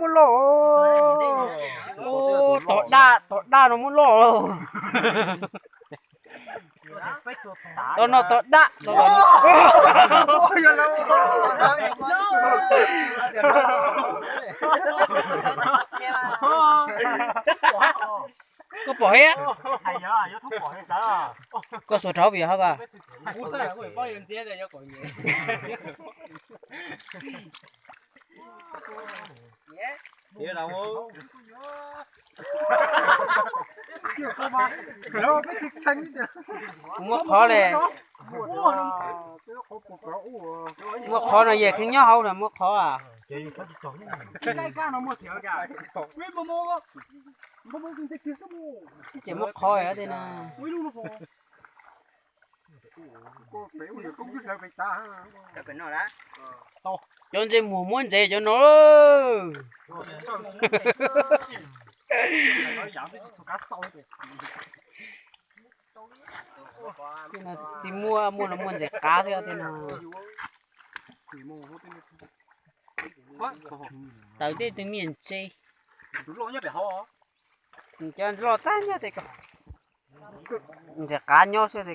Muab loj. Tom daj, tom daj no muab loj. Tau no tom daj. Koj pom thiab? Koj xuas rau vim ho koj. Muab qhov li. Muab qhov no yog kheev nyob hauv no muab qhov. Tsis muab qhov tej no. Cov ntses muag muab ntses cov no. Tsis muaj, muaj no muaj ntses qav xwb tej no. Tawm tej tus me ntses. Cov loj txav nyob tej ko. Ntses qav nyob xwb tej.